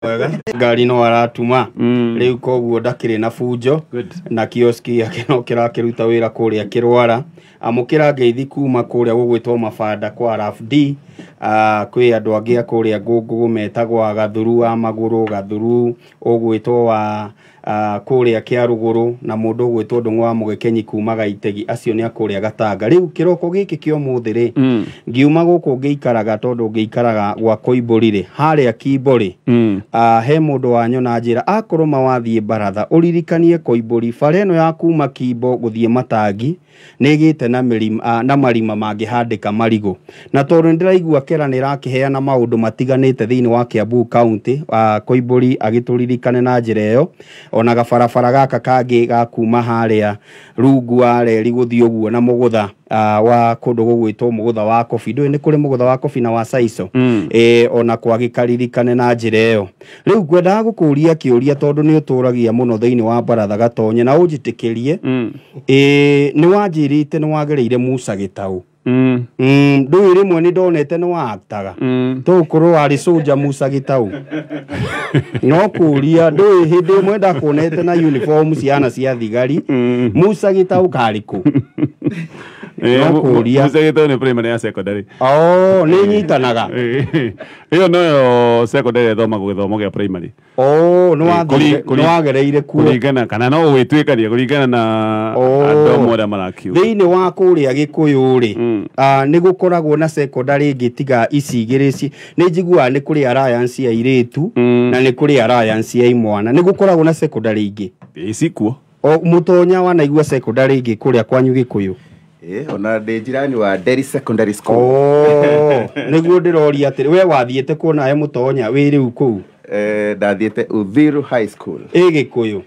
Wega ngari no aratuma rĩu, koguo ndakĩrĩ na bunjo. Good. Na kioski yake no kĩrakĩruta wĩra kũrĩa Kĩrwara. Amũkĩra ngeithi kuma kũrĩa gũgwĩtwo Mabanda kwa Raf D. Kwĩ andũ angĩ a kũrĩa Ngũngũgũ metagwo Gathuru wa Magũrũ, Gathuru ũgwĩtwo wa kũrĩa Kĩarũgũrũ, na mũndũ ũgwĩtwo Ndũng'ũ wa Mũgekenyi kuma Gaitegi. Acio nĩ a kũrĩa Gatanga. Rĩu kĩroko gĩkĩ kĩa ũmũthĩ rĩ, ngiuma gũkũ ngĩikaraga, tondũ ngĩikaraga gwa Koimbũri rĩ, harĩa Kimbo rĩ, he mũndũ wanyona njĩra akorwo mawathiĩ baratha ũririkanie Koimbũri, bara ĩno ya kuma Kimbo gũthiĩ Matangi nĩ ĩgĩte na mĩrima, na marima mangĩhandĩka marigũ. Na tondũ nĩndĩraigua kera nĩ ĩrakĩheana maũndũ matiganĩte thĩinĩ wa Kiambu County, Koimbũri agĩtũririkane na njĩra ĩyo. Ona gabarabara gaka kangĩ ga kuma harĩa rungu wa reri gũthiĩ ũguo na mũgũtha wa kũndũ gũgwĩtwo mũgũtha wa kobi, ndũĩ nĩ kũrĩ mũgũtha wa kobi na wa saico, ona kwagĩkaririkane na njĩra ĩyo. Rĩu ngwendaga gũkũria kĩũria, tondũ nĩ ũtũragia mũno thĩinĩ wa baratha Gatonye, na ũnjĩtĩkĩrie, nĩ wanjĩrĩte nĩ wagereire Musa Gĩtaũ. Ndũĩ rĩmwe nĩ ndonete nĩ waaktaga, tũgũkorwo warĩ soldier Musa Gĩtaũ. No kũria, ndũĩ hĩndĩ ĩmwe ndakuonete na uniform ciana cia thigari, Musa Gĩtaũ karĩ kũ? No kũria. Musa Gĩtaũ nĩ primary ya secondary. Oh, nĩ nyitanaga. Ĩyo noyo secondary ĩthomagwo gĩthomo gĩa primary. Oh, nĩ wathire, nĩ wagereire kuo. Kũringana kana no ũgwĩtuĩkania kũringana na andũ amwe arĩa marakiuga. Thĩinĩ wa kũrĩa Gĩkũyũ rĩ, nĩ gũkoragwo na secondary ĩngĩ tiga ici igĩrĩ ici? Nĩ njiguaga nĩ kũrĩ Alliance ya airĩtu na nĩ kũrĩ Alliance ya imwana. Nĩ gũkoragwo na secondary ingĩ? Cikuo. O mũtonya wanaigua secondary ĩngĩ kũrĩa kwanyu Gĩkũyũ? Ona ndĩ jirani wa Derry Secondary School. Oh, nĩguo ndĩroria atĩrĩ, we wathiĩte kuona he mũtonya wĩ rĩu kũu? Ndathiĩte Uthiru High School. Ĩ Gĩkũyũ?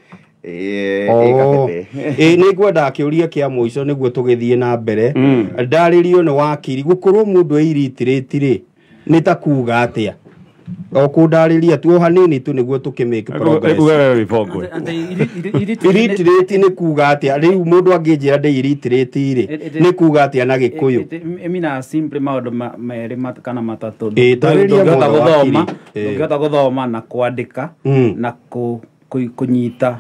Ĩ. Oh. Gabebe. Ĩ, nĩ ngwendaga kĩũria kĩa mũico nĩguo tũgĩthiĩ na mbere. Ndarĩrio nĩ wakiri, gũkorwo mũndũ e illiterate rĩ, nĩ ta kuga atĩa? O kũndarĩria tu o hanini tu nĩguo tũkĩmake progress. Ekuga wewe wĩbongwe. Illiterate nĩ kuga atĩa? Rĩu mũndũ angĩnjĩra ndĩ illiterate rĩ, nĩ kuga atĩa na Gĩkũyũ? Ĩmina simple maũndũ merĩ kana matatũ. Ĩ, tarĩria. Ndũngĩhota Mũndũ gũthoma, wakiri. Ĩ. ndũngĩhota gũthoma na kwandĩka na kũnyita,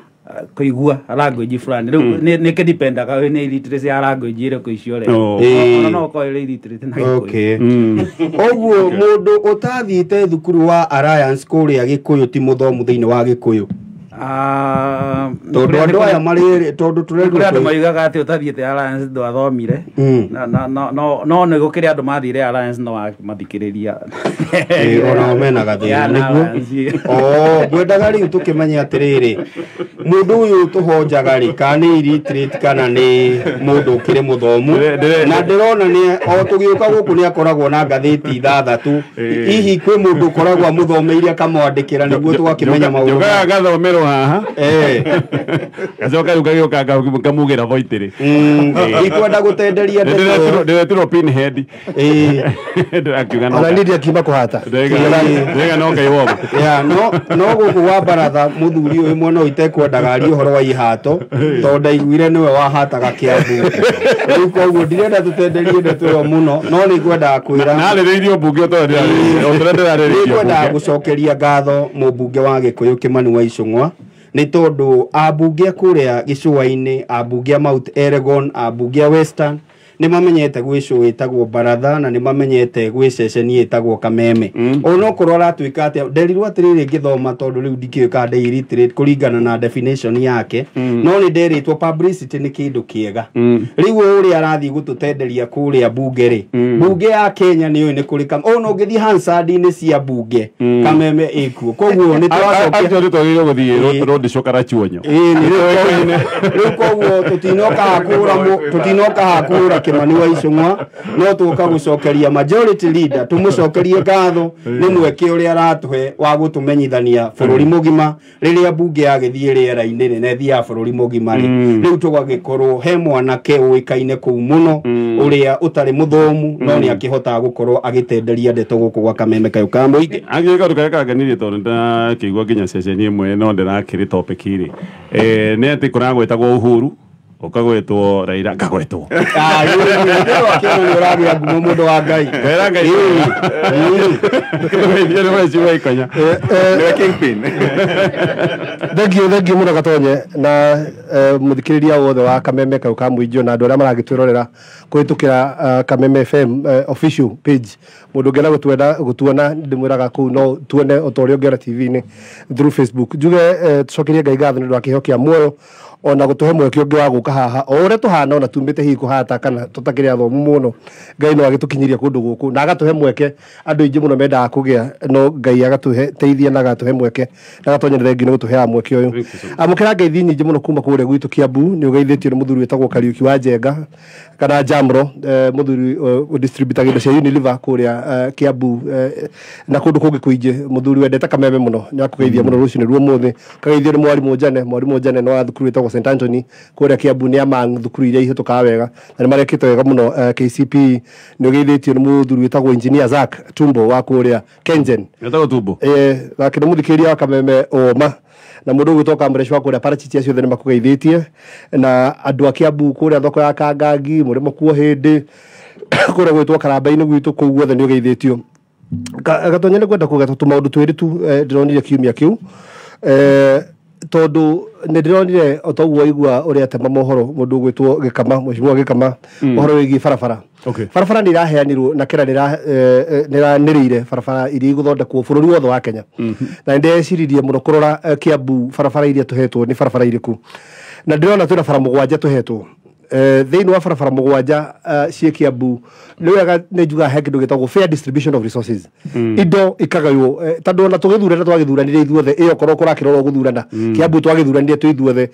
kũigua language fulani. Rĩu nĩ kĩdipendaga nĩ illiteracy ya language ĩrĩkũ icio ũreka. Oh. Ona no ũkorwo ĩrĩ illiterate na Gĩkũyũ. Okay. Ũguo mũndũ ũtathiĩte thukuru wa Alliance kũrĩa Gĩkũyũ ti mũthomu thĩinĩ wa Gĩkũyũ? Tondũ andũ aya marĩ, tondũ Kũrĩ andũ tũrerwo maugaga atĩ ũtathiĩte Alliance ndwathomire. No nĩ gũkĩrĩ andũ mathire Alliance no mathikĩrĩria. Ĩ, onao mena gathĩna. Ya, na nĩguo Alliance. Oh, ngwendaga rĩu tũkĩmenye atĩrĩrĩ, mũndũ ũyũ tũhonjaga rĩ, kana nĩ illiterate kana nĩ mũndũ ũkĩrĩ mũthomu. Na ndĩrona nĩ o tũgĩũka gũkũ nĩ akoragwo na ngathĩti ithathatũ. Hihi kwĩ mũndũ ũkoragwo amũthomeire akamwandĩkĩra nĩguo tũgakĩmenya maũndũ Njokaga ngathomerwo haha, gacoka rĩu gagĩũka ngamugĩra boitĩrĩ. Ikwenda gũtenderia ndeto ĩyo. Ndĩretirwo pinhead. Ndĩrakiuga no Ona Lydia kiuma kũhata. Ndĩraiga no kaiwogo. Ya, no gũkũ gwa baratha mũthuri ũyũ mwena ũyũ itekwendaga arie ũhoro wa ihato, tondũ ndaiguire nĩwe wahataga Kĩambu. Rĩu koguo ndirenda tũtenderie ndeto ĩyo mũno, no nĩ ngwendaga kwĩra Narĩrĩirio mbunge ũtorĩa ndĩrarĩrĩirio. Nĩ ngwendaga gũcokeria ngatho mũmbunge wa Gĩkũyũ Kĩmani wa Icũng'wa, nĩ tondũ ambunge a kũrĩa gĩcũa-inĩ, ambunge a Mount Elgon, ambunge a Western nĩ mamenyete gwĩ show ĩtagwo Baratha, na nĩ mamenyete gwĩ ceceni ĩtagwo Kameme. Onokorwo aratuĩka atĩa, nderirwo atĩrĩrĩ ngĩthoma, tondũ rĩu ndikĩũĩ kana ndĩ illiterate kũringana na definition yake, no nĩ nderĩtwo publicity nĩ kĩndũ kĩega. Rĩu ũrĩa arathiĩ gũtũtenderia kũrĩa bunge rĩ, bunge ya Kenya nĩ ũĩ nĩ kũrĩ ona ũngĩthiĩ Hansard-inĩ cia bunge, Kameme ĩkuo. Koguo nĩ tũracokia Actually twagĩrĩirwo gũthiĩ road show Karachuonyo. Ĩĩ, nĩ rĩu koguo tũtinoka haha kũhũra Kĩmani wa Icũng'wa, no tũka gũcokeria majority leader, tũmũcokerie ngatho nĩ mweke ũrĩa aratũhe wa gũtũmenyithania bũrũri mũgima. Rĩrĩa bunge yagĩthiĩ rĩera-inĩ rĩ, na ĩthiaga bũrũri mũgima rĩ, rĩu tũgagĩkorwo he mwanake ũĩkaine kũu mũno, ũrĩa ũtarĩ mũthomu no nĩ akĩhotaga gũkorwo agĩtenderia ndeto gũkũ gwa Kameme kayũ ka mũingĩ. Angĩ kaũndũ karĩa kangenirie, tondũ ndĩrakĩigua nginya ceceni ĩmwe no ndĩrakĩrĩ topic rĩ, nĩ atĩ kũragwetagwo Uhuru. Ũkagwetwo Raila ngagwetwo. Ah, nĩ ũragĩa ngumo mũndũ wa Ngai. Ngaĩra Ngai. Nĩ mheshimiwa Ikonya. Nĩwe kingpin. Thank you mũno Gatonye na mũthikĩrĩria wothe wa Kameme kau ka mũingĩ na andũ arĩa maragĩtwĩrorera kũhĩtũkĩra Kameme FM official page. Mũndũ ũngĩenda gũtuona ndĩmwĩraga kũu no tuone o ta ũrĩa ũngĩona TV-inĩ through Facebook. Njuge tũcokerie Ngai ngatho nĩ ũndũ wa kĩheo kĩa muoyo ona gũtũhe mweke ũngĩ wa gũka haha o ũrĩa tũhana ona tumĩte hihi kũhata kana tũtakĩrĩ athomu mũno. Ngai no agĩtũkinyiria kũndũ gũkũ na agatũhe mweke. Andũ aingĩ mũno mendaga kũgĩa no Ngai agatũhe teithia na agatũhe mweke na Gatonya nĩ thengiũ nĩ gũtũheaga mweke ũyũ. Amũkĩra ngeithi nyingĩ mũno kuma kũrĩa gwitũ Kiambu. Nĩ ũgeithĩtio nĩ mũthuri wĩtagwo Kariũki wa Njenga kana Jamro, mũthuri distributor indo cia Unilever kũrĩa Kiambu na kũndũ kũngĩ kũingĩ. Mũthuri wendete Kameme mũno, nĩ akũgeithia mũno rũcinĩ ruo mũthĩ. Kageithio nĩ mwarimũ Njane nĩ wa thukuru wĩtagwo St Anthony kũrĩa Kiambu, nĩ among thukuru iria ihĩtũkaga wega na nĩ marekĩte wega mũno KCPE. Nĩ ũgeithĩtio nĩ mũthuri wĩtagwo Engineer Zack Tumbo wa kũrĩa Kengen. Wĩtagwo Tumbo. Nake nĩ mũthikĩrĩria wa Kameme oma na mũndũ ũgwĩtwo Kamũresh wa kũrĩa parachichi acio othe nĩ makũgeithĩtie na andũ a Kiambu kũrĩa thoko ya Kangangi mũrĩmo kuo hĩndĩ kũrĩa gwĩtwo Karamba-inĩ gwitũ kũu guothe nĩ ũgeithĩtio. Gatonya nĩ ngwenda kũgeta tũmaũndũ twĩrĩ tu ndĩronire kiumia kĩu, tondũ nĩ ndĩronire o ta ũguo waigua ũrĩa tema mohoro mũndũ ũgwĩtwo Gĩkama, mheshimiwa Gĩkama, ũhoro wĩgiĩ barabara. Barabara nĩ iraheanirwo na kĩra nĩ ĩranĩrĩire barabara iria igũthondekwo bũrũri wothe wa Kenya. Na nĩ ndeciririe mũno kũrora Kiambu barabara iria tũhetwo nĩ barabara irĩkũ, na ndĩrona twĩna bara 7 tũhetwo. Thĩinĩ wa barabara 7 ciĩ Kiambu. Nĩ wega nĩ njugaga he kĩndũ gĩtagwo fair distribution of resources. Indo ikagaywo tondũ ona tũgĩthurana twagĩthuranire ithuothe, ĩyo korwo kũrakĩrorwo gũthurana Kiambu twagĩthuranire twĩ ithuothe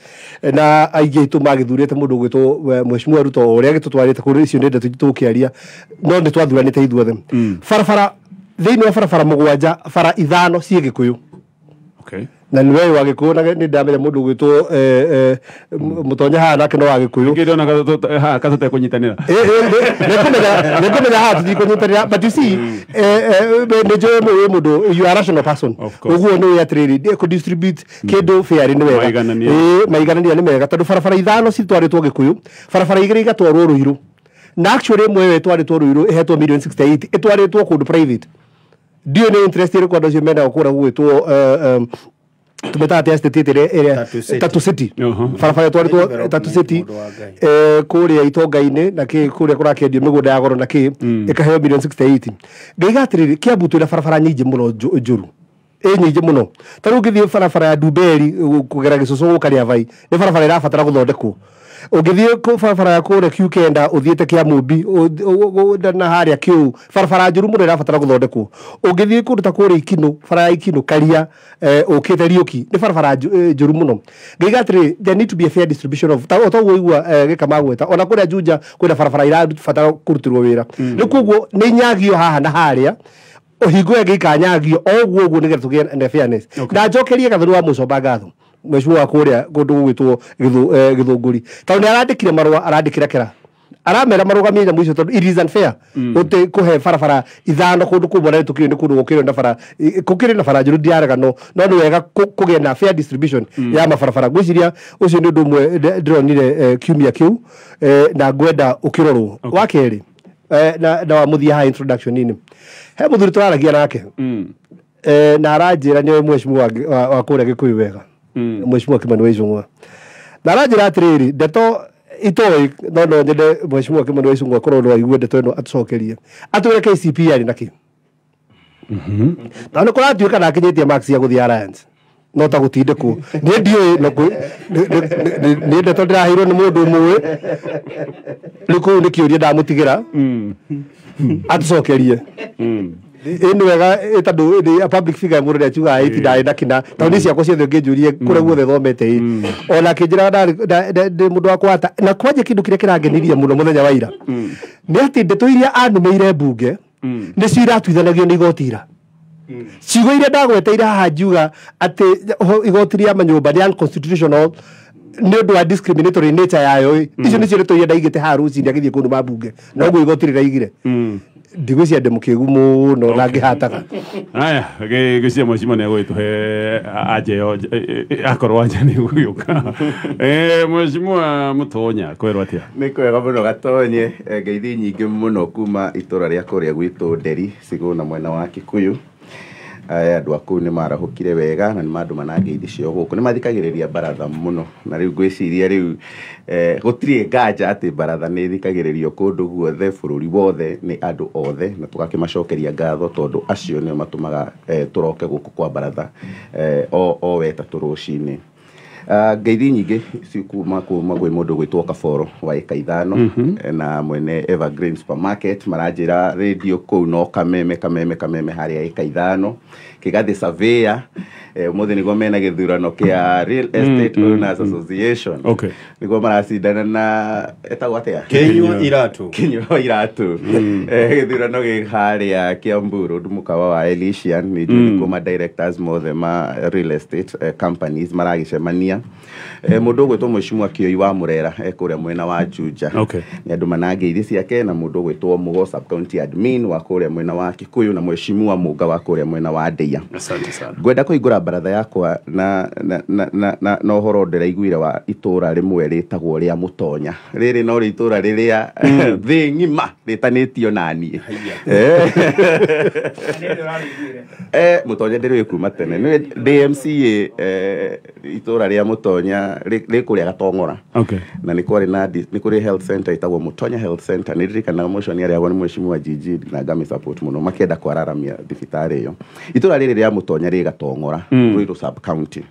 na aingĩ aitũ magĩthurĩte mũndũ ũgwĩtwo mheshimiwa Ruto ũrĩa agĩtũtwarĩte kũrĩ icio nĩ ndeto tũkĩaria, no nĩ twathuranĩte ithuothe. Barabara thĩinĩ wa barabara 7 bara 5 ciĩ Gĩkũyũ. Na nĩ we wa Gĩkũyũ na nĩ ndamenya mũndũ ũgwĩtwo Mũtonya haha nake no wa Gĩkũyũ. Ngĩrona haha tũtekũnyitanĩra. Nĩngũmenya haha tũtikũnyitanĩra, but you see nĩ njũĩ wĩ mũndũ, you are a rational person. Ũguo nĩ ũĩ atĩrĩrĩ kũ distribute kĩndũ fair nĩ wega. Maiganania nĩ mega tondũ barabara 5 citwarĩtwo Gĩkũyũ, barabara 2 igatwarwo Ruiru. Na actually ĩmwe ĩyo ĩtwarĩtwo Ruiru ĩhetwo million 68 ĩtwarĩtwo kũndũ private. Ndiũĩ nĩ interest ĩrĩkũ andũ acio mendaga kũrĩa gũgwĩtwo tumetaga atĩa estate ĩrĩa Tatu City. Barabara ĩtwarĩtwo Tatu City kũrĩa itonga-inĩ na kĩ kũrĩa kũrakĩendio mĩgũnda ya goro na kĩ ĩkaheo million 68. Ngaiga atĩrĩrĩ Kiambu twĩna barabara nyingĩ mũno njũru, ĩ nyingĩ mũno. Ta rĩu ũngĩthiĩ barabara ya Ndumberi kũgera Gĩcũcũ gũka Rĩavai nĩ barabara ĩrabatara gũthondekwo. Ũngĩthiĩ barabara ya kũrĩa Q9 ũthiĩte Kĩamũmbi na harĩa Kĩũ barabara njũru mũno ĩrabatara gũthondekwo. Ũngĩthiĩ kũndũ ta kũrĩa Ikinũ, bara ya Ikinũ Karia ũkĩte Riũki nĩ barabara njũru mũno. Ngaiga atĩrĩ there need to be a fair distribution of ta ũguo waigua Gĩkama gweta ona kũrĩa Juja kwĩna barabara irabatara kũrutĩrwo wĩra. Rĩu koguo nĩ nyagio haha na harĩa ũhingo ĩngĩ ikanyagio o ũguo ũguo nĩgetha tũgĩe na fairness. Na njokerie Gathoni wa Mũcomba ngatho mheshimiwa wa kũrĩa kũndũ gũgwĩtwo Gĩthũngũri tondũ nĩ arandĩkire marũa arandĩkĩra kĩra aramera marũgamie nyamũ icio tondũ it is unfair gũte kũhe barabara 5 kũndũ kũmwe na tũkĩũĩ nĩ kũndũ gũkĩrĩ na bara gũkĩrĩ na bara njũru ndiarega no nĩ wega kũgĩa na fair distribution ya mabarabara. Ngwĩciria ũcio nĩ ũndũ ũmwe ndĩronire kiumia kĩu na ngwenda ũkĩrorwo. Wa kerĩ na wa mũthia haha introduction-inĩ he mũthuri tũraragia nake na aranjĩra nĩwe mheshimiwa wa kũrĩa Gĩkũyũ wega, mheshimiwa Kimani wa Ichung'wa, na aranjĩra atĩrĩrĩ ndeto itoĩ no nyende mheshimiwa Kimani wa Ichung'wa korwo no aigue ndeto ĩno atũcokerie atwĩre KCPE yarĩ na kĩ. Na nĩ kũratuĩka ndakinyĩtie marks ya gũthiĩ Alliance no ta gũtindĩkwo niĩ ndiũĩ nĩ ndeto ndĩraheirwo nĩ mũndũ ũmwe rĩu kũu nĩ kĩũria ndamũtigĩra atũcokerie. Ĩ nĩ wega tondũ nĩ a public figure mũndũ nĩ akiugaga ĩ ti ndarĩ na kĩna tondũ niĩ ciakwa ciothe ũngĩnjũrie kũrĩa guothe thomete ĩ ona akĩnjĩra ndĩ mũndũ wa kwata. Na kwanja kĩndũ kĩrĩa kĩrangenirie mũno mũthenya wa ira nĩ atĩ ndeto iria anũmĩire mbunge nĩcio iratuithanagio nĩ igoti ira. Ciugo iria ndagweteire haha ngiuga atĩ igoti rĩa manyũmba nĩ unconstitutional Nĩ ũndũ wa discriminatory nature yayo ĩ, icio nĩcio ndeto iria ndaigĩte haha rũcinĩ agĩthiĩ kũndũ mambunge na ũguo igoti rĩraigire. Ndigwĩciria ndĩ mũkĩgu mũno na ngĩhataga. Aya, gĩcia mheshimiwa nĩ agũgĩtũhe anja ĩyo akorwo anja nĩ gũgĩũka. Mheshimiwa Mũtonya, kwĩrwo atĩa? Nĩ kwega mũno Gatonye. Ngeithi nyingĩ mũno kuma itũra rĩa kũrĩa gwitũ Nderi Cigũna mwena wa Kikuyu. Andũ a kũu nĩ marahũkire wega na nĩ mandũma na ngeithi cio gũkũ. Nĩ mathikagĩrĩria baratha mũno na rĩu ngwĩciria rĩu gũtirĩ nganja atĩ baratha nĩ ĩthikagĩrĩrio kũndũ guothe bũrũri wothe nĩ andũ othe, na tũgakĩmacokeria ngatho tondũ acio nĩo matũmaga tũroke gũkũ kwa baratha o wetatũ rũcinĩ. Ngeithi nyingĩ cikuma kuma kwĩ mũndũ gwĩtwo Kaboro wa ĩka 5 na mwene Evergreen Supermarket maranjĩra radio kũu no kameme kameme kameme harĩa ĩka 5. Kĩgathĩ Surveyor, ũmũthĩ nĩguo mena gĩthurano kĩa Real Estate Owners Association. Nĩguo maracindana na etagwo atĩa? Kinyua Iratu. Kinyua Iratu. Gĩthurano gĩ harĩa Kiambu Road mũkawa wa Elysian. Nĩ njũĩ nĩkuo ma directors mothe ma real estate companies maragĩcemania. Mũndũ ũgwĩtwo Mheshimiwa Kĩoi wa Mũrera kũrĩa mwena wa Juja. Nĩ andũ manangeithi ciake, na mũndũ ũgwĩtwo Mũgo sub county admin wa kũrĩa mwena wa Kikuyu na Mheshimiwa Mũnga wa kũrĩa mwena wa Ndeia. Asante sana. Ngwenda kũhingũra baratha yakwa na na na na na na ũhoro ndĩraiguire wa itũra rĩmwe rĩtagwo rĩa Mũtonya. Rĩrĩ no rĩ itũra rĩrĩa thĩ ng'ima rĩtanĩtio na niĩ. Mũtonya ndĩrĩũĩ kuma tene. Nĩ ndĩ MCA itũra rĩa Mũtonya rĩ kũrĩa Gatong'ora. Na nĩ kwarĩ na nĩ kũrĩ health center ĩtagwo Mũtonya Health Center. Nĩ ndirikanaga mũico nĩ arĩagwo nĩ Mheshimiwa Gigi na ngami support mũno makĩenda kwararamia thibitarĩ ĩyo. Itũra rĩrĩ rĩa Mũtonya rĩ Gatong'ora, Ruiru sub county.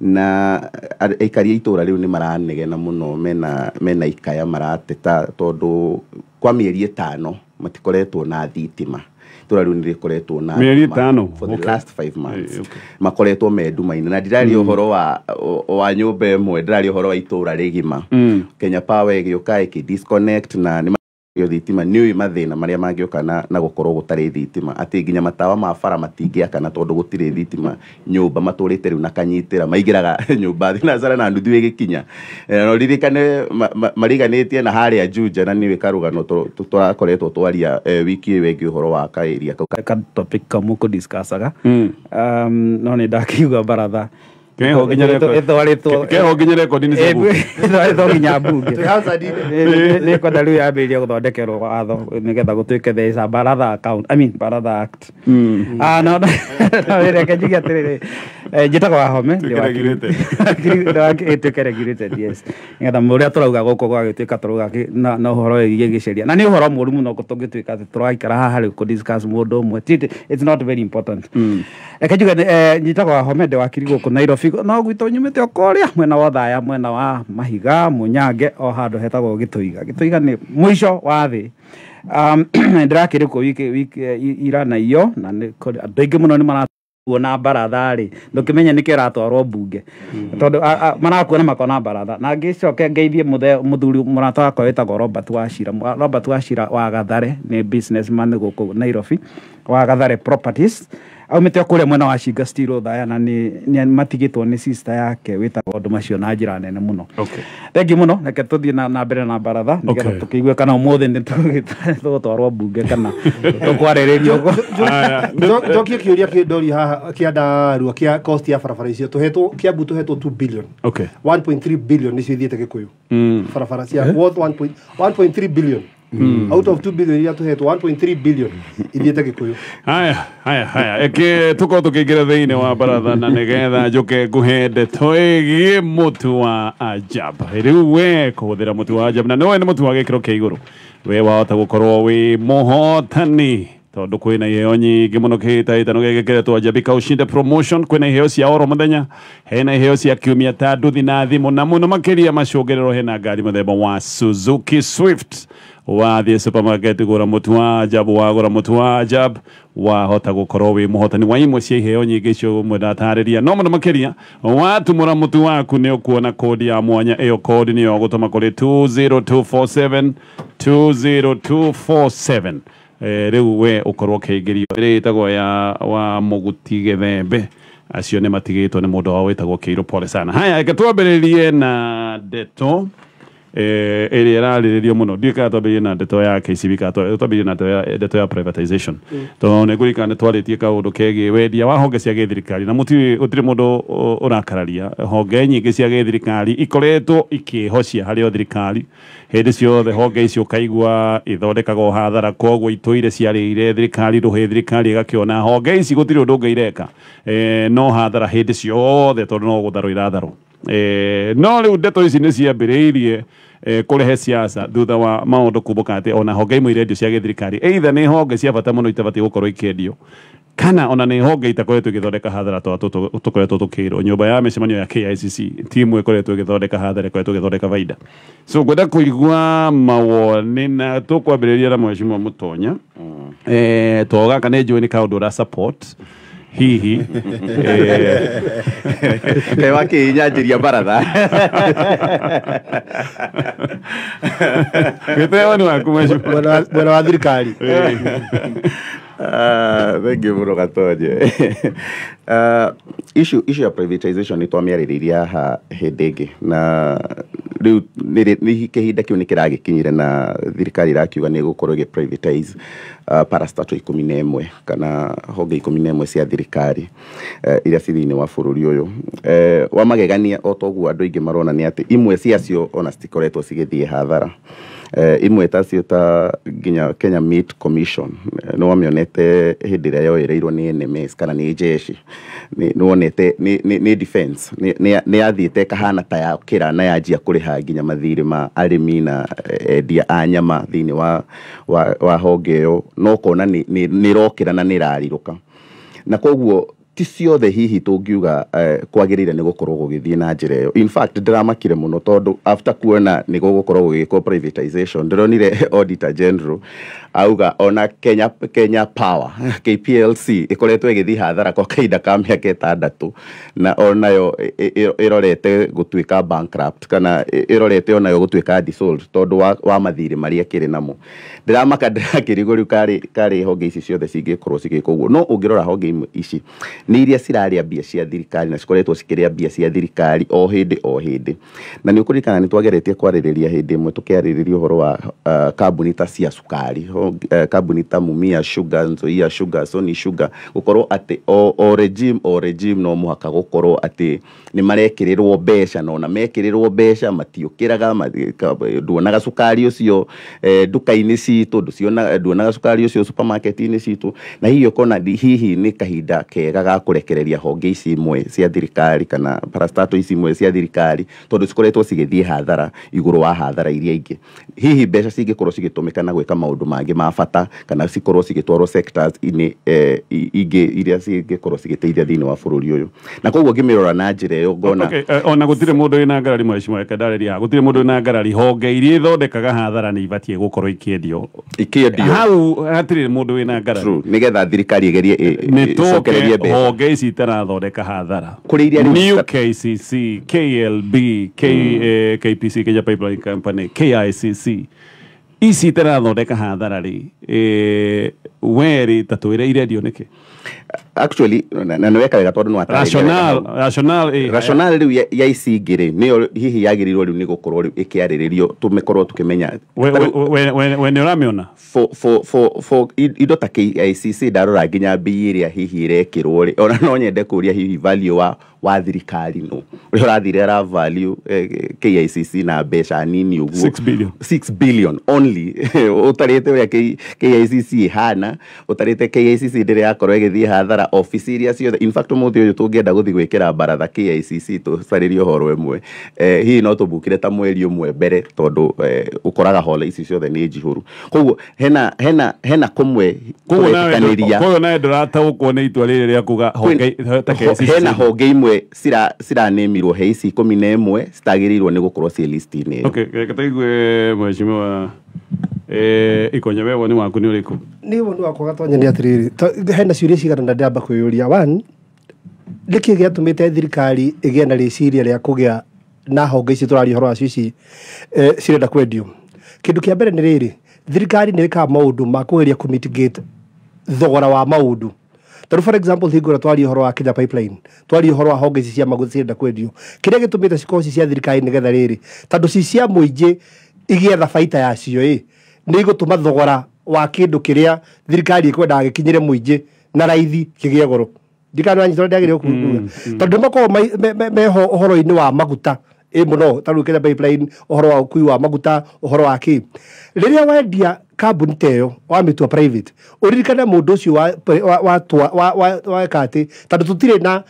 Na aikari a itũra rĩu nĩ maranegena mũno, mena ikaya marateta tondũ kwa mĩeri 5 matikoretwo na thitima. Itũra rĩu nĩ rĩkoretwo na mĩeri 5 for the last 5 months. Makoretwo me nduma-inĩ. Na ndiraria ũhoro wa nyũmba ĩmwe, ndiraria ũhoro wa itũra rĩgima. Kenya Power ĩgĩũka ĩkĩ disconnect na nĩ yo thitima. Nĩ ũĩ mathĩna marĩa mangĩũka na gũkorwo gũtarĩ thitima, atĩ nginya matawa ma bara matingĩakana tondũ gũtirĩ thitima. Nyũmba matũrĩte rĩu na kanyitĩra maingĩraga nyũmba thinacara na nuthu ĩgĩkinya. No ririkane mariganĩtie na harĩa Juja, na nĩũĩ karũgano tũrakoretwo twaria wiki ĩyo ĩngĩ ũhoro wa kaĩria kau. Ka topic kamwe kũ discussaga. No nĩ ndakiuga baratha Keho nginya rekondi-inĩ cia bunge. Ĩtwarĩtwo nginya bunge. Nĩ kwenda rĩu yambĩrĩrie gũthondekerwo watho nĩgetha gũtuĩke there is a baratha account, I mean baratha act. No reke njuge atĩrĩrĩ, njĩtagwo Wahome, ĩtuĩke regulated, yes, nĩgetha ũrĩa tũrauga gũkũ gwagĩtuĩka tũrauga na ũhoro wĩgiĩ gĩceria, na nĩ ũhoro mũru mũno tũngĩtuĩka atĩ tũraikara haha rĩu kũ discuss mũndũ ũmwe. It's not very important. Reke njuge njĩtagwo Wahome, ndĩ wakiri gũkũ Nairobi, no gwitũ nyumĩte o kũrĩa mwena wa Othaya, mwena wa Mahiga, Mũnyange, o handũ hetagwo Gĩtũiga. Gĩtũiga nĩ mũico wa thĩ. Ndĩrakĩrĩ kũ wiki ira na iyo, na andũ aingĩ mũno nĩ marakuona baratha rĩ, ndũkĩmenye nĩkĩo ĩratwarwo mbunge, tondũ marakuona makona baratha. Na ngĩcoke ngeithie mũthuri mũrata wakwa wĩtagwo Robert Wachira. Robert Wachira wa Gathare nĩ businessman gũkũ Nairobi, wa Gathare Properties. Aumĩte o kũrĩa mwena wa Shinga Steel Othaya, na nĩ matigĩtwo nĩ sister yake wĩtagwo ũndũ macio na njĩra nene mũno. Thengiũ mũno, reke tũthiĩ na mbere na baratha nĩgetha tũkĩigue kana ũmũthĩ nĩ tũgũtwarwo mbunge kana tũkwarĩrĩrio ũguo. Njokie kĩũria kĩndoria haha kĩa ndarua kĩa cost ya barabara icio tũhetwo Kiambu, tũhetwo 2 billion. 1.3 billion nĩcio ithiĩte Gĩkũyũ. Barabara cia worth 1.3 billion. Out of 2 billion iria tũhetwo, 1.3 billion ithiĩte Gĩkũyũ. Haya eke tukorwo tũkĩingĩra thĩinĩ wa baratha na nĩgetha njũke ngũhe ndeto ĩgiĩ mũtu wa Ajab. Rĩu we kũhũthĩra mũtu wa Ajab, na nĩwe nĩ mũtu wa gĩkĩro kĩa igũrũ, we wahota gũkorwo wĩ mũhotani tondũ kwĩna iheo nyingĩ mũno kĩhĩtahĩtano gĩgĩkĩretwo Ajabika Ushinde Promotion. Kwĩna iheo cia oro mũthenya, hena iheo cia kiumia ta nduthi na thimũ, na mũno makĩria macũngĩrĩro hena ngari mũthemba wa Suzuki Swift. Wathiĩ supermarket gũra mũtu wa Ajab, wagũra mũtu wa Ajab wahota gũkorwo wĩ mũhotani wa imwe cia iheo nyingĩ icio ũmwe ndatarĩria. No mũno makĩria watumũra mũtu waku nĩ ũkuona kodi ya mwanya. Ĩyo kodi nĩyo gũtũma kũrĩ 20247 20247. Rĩu we ũkorwo ũkĩingĩrio ĩrĩa ĩtagwo ya wa Mũguti Gĩthembe. Acio nĩ matigĩtwo nĩ mũndũ wao wĩtagwo Kĩirũ, pole sana. Haya, reke twambĩrĩrie na ndeto ĩrĩa ĩrarĩrĩrio mũno. Ndiũĩ kana twambĩrĩrie na ndeto ya KCB kana twambĩrĩrie na ndeto ya privatization, tondũ nĩ ngũririkana nĩ twarĩtie kaũndũ kegiĩ wendia wa honge cia gĩthirikari, na gũtirĩ mũndũ ũrakararia. Honge nyingĩ cia gĩthirikari ikoretwo ikĩhocia harĩ o thirikari hĩndĩ ciothe. Honge icio ũkaigua ithondekagwo hathara, koguo itũire ciarĩire thirikari rũhĩ, thirikari ĩgakĩona honge ici gũtirĩ ũndũ ũngĩ ireka, no hathara hĩndĩ ciothe, tondũ no gũtharwo iratharwo. No rĩu ndeto ici nĩ ciambĩrĩirie kũrehe siasa thutha wa maũndũ kumbũka atĩ ona honge imwe irendio cia gĩthirikari, either nĩ honge cia bata mũno itabatiĩ gũkorwo ikĩendio, kana ona nĩ honge itakoretwo igĩthondeka hathara ta tũkoretwo tũkĩrwo. Nyũmba ya mĩcemanio ya KICC timu ĩkoretwo ĩgĩthondeka hathara, ĩkoretwo ĩgĩthondeka baida. So ngwenda kũigua mawoni, na tũkwambĩrĩria na Mheshimiwa Mũtonya, to gaka nĩ njũĩ nĩ kaũndũ ũra support hihi. Kaĩ wakĩnyanjĩria baratha. Gĩteo woni waku, Mheshimiwa. Mwena wa thirikari. Thank you mũno, Gatonye. Issue ya privatization nĩ twamĩarĩrĩirie haha hĩndĩ ĩngĩ, na rĩu nĩ kĩhinda kĩu nĩ kĩragĩkinyire na thirikari ĩrakiuga nĩ ĩgũkorwo ĩgĩ privatize parastatal 11 kana honge 11 cia thirikari iria ci thĩinĩ wa bũrũri ũyũ. Wa magegania, o toguo andũ aingĩ marona, nĩ atĩ imwe ciacio ona citikoretwo cigĩthiĩ hathara. Imwe tacio ta nginya Kenya Meat Commission, nĩ wamĩonete hĩndĩ ĩrĩa yoereirwo nĩ NMS kana nĩ jeshi, nĩ wonete nĩ defense nĩ yathiĩte ĩkahana ta yakĩra na yanjia kũrĩha nginya mathirĩ ma arĩmi na endia a nyama thĩinĩ wa honge ĩyo, no ũkona nĩ ĩrokĩra na nĩ ĩrarirũka. Na koguo ti ciothe hihi tũngiuga kwagĩrĩire nĩ gũkorwo gũgĩthiĩ na njĩra ĩyo. In fact, ndĩramakire mũno tondũ after kuona nĩ gũgũkorwo gũgĩkwo privatization, ndĩronire Auditor General auga ona Kenya Power, KPLC, ĩkoretwo ĩgĩthiĩ hathara kwa kahinda ka mĩaka 6, na onayo ĩrorete gũtuĩka bankrupt kana ĩrorete onayo gũtuĩka dissolved tondũ wa mathirĩ marĩa ĩkĩrĩ namo. Ndĩramaka, ndĩrakĩrigwo rĩu karĩ honge ici ciothe cingĩkorwo cigĩkwo ũguo. No ũngĩrora honge imwe ici nĩ iria cirarĩa mbia cia thirikari na cikoretwo cikĩrĩa mbia cia thirikari o hĩndĩ o hĩndĩ. Na nĩ ũkũririkana nĩ twageretie kwarĩrĩria hĩndĩ ĩmwe tũkĩarĩrĩria ũhoro wa kambuni ta cia cukari, kambuni ta Mumia Sugar, Nzoia Sugar, Sony Sugar, gũkorwo atĩ o regime no mũhaka gũkorwo atĩ nĩ marekĩrĩrwo mbeca, na ona mekĩrĩrwo mbeca matiũkĩraga. Nduonaga cukari ũcio nduka-inĩ citũ, nduonaga cukari ũcio supermarket-inĩ citũ. Na hihi ũkona hihi nĩ kahinda kega ga kũrekereria honge ici imwe cia thirikari kana parastatal ici imwe cia thirikari, tondũ cikoretwo cigĩthiĩ hathara igũrũ wa hathara iria ingĩ. Hihi mbeca cingĩkorwo cigĩtũmĩka na gwĩka maũndũ mangĩ ma bata, kana cikorwo cigĩtwarwo sectors inĩ ingĩ iria cingĩkorwo cigĩteithia thĩinĩ wa bũrũri ũyũ. Na koguo ngĩmĩrora na njĩra ĩyo ngona Okay, ona gũtirĩ mũndũ wĩna ngarari, mheshimiwa, reke ndarĩrie haha. Gũtirĩ mũndũ wĩna ngarari honge iria ithondekaga hathara nĩ ibatiĩ gũkorwo ikĩendio. Ikĩendio. Hau hatirĩ mũndũ wĩna ngarari. True, nĩgetha thirikari ĩgerie nĩ ĩcokererie tũke mbeca honge ici itarathondeka hathara. Kũrĩ iria rĩu New KCC, KLB, KPC, Kenya Pipeline Company, KICC, ici itarathondeka hathara rĩ, we rĩ, ta twĩre irendio nĩkĩ? Actually, na nĩ weka wega tondũ nĩ watarĩria wega Rationale, hau. rationale. Rationale rĩu ya ici ingĩ rĩ, nĩyo hihi yagĩrĩirwo rĩu nĩ gũkorwo rĩu ĩkĩarĩrĩrio, tũmĩkorwo tũkĩmenya. We nĩ ũramĩona? For indo ta KICC, ndarora nginya mbia ĩrĩa hihi ĩrekĩrwo rĩ, ona no nyende kũria hihi value wa thirikari no ũrĩa ũrathire ara value KICC na mbeca nini ũguo. 6 billion. 6 billion only, ũtarĩte ũrĩa KICC ĩhana, ũtarĩte KICC ndĩrĩ yakorwo ĩgĩthiĩ hathara, ofici iria ciothe. In fact, ũmũthĩ ũyũ tũngĩenda gũthiĩ gwĩkĩra baratha KICC tũcarĩrie ũhoro ĩmwe, hihi no tũbukire ta mweri ũmwe mbere, tondũ ũkoraga hall ici ciothe nĩ njihũru. Koguo hena kũmwe Koguo nawe kũretĩkanĩria. Koguo nawe ndũrataũkwo nĩ itua rĩrĩ rĩa kuga honge ta KICC. Hena honge imwe ciranĩmirwo he ici 11 citagĩrĩirwo nĩ gũkorwo ciĩ list-inĩ ĩyo. Okay, reke tũigue mheshimiwa Ikonyo, we woni waku nĩ ũrĩkũ? Nĩ woni wakwa, Gatonya, nĩ atĩrĩrĩ, hena ciũria cigana na ndĩramba kwĩyũria. One, nĩkĩ gĩatũmĩte thirikari ĩgĩe na rĩciria rĩa kũgĩa na honge ici tũraria ũhoro wacio ici cirenda kwendio? Kĩndũ kĩa mbere nĩ rĩrĩ, thirikari nĩ ĩkaga maũndũ ma kũgeria kũmitigate thogora wa maũndũ. Tondũ for example, hingo ĩrĩa twaria ũhoro wa Kenya Pipeline, twaria ũhoro wa honge ici cia maguta cirenda kwendio, kĩrĩa gĩtũmĩte cikorwo ci cia thirikari nĩgetha rĩrĩ, tondũ ci cia mũingĩ igĩetha baita yacio ĩ, nĩ igũtũma thogora wa kĩndũ kĩrĩa thirikari ĩkwendaga gĩkinyĩre mũingĩ na raithi kĩgĩe goro. Ndikana wanyita ũrĩa ndagĩrĩirwo kuga, tondũ makoragwo meho ũhoro-inĩ wa maguta ĩ mũno, ta rĩu Kenya Pipeline, ũhoro wa ũkui wa maguta, ũhoro wa kĩ. Rĩrĩa wendia kambuni ta ĩyo, wamĩtua private, ũririkane mũndũ ũcio wa weka atĩ tondũ tũtirĩ na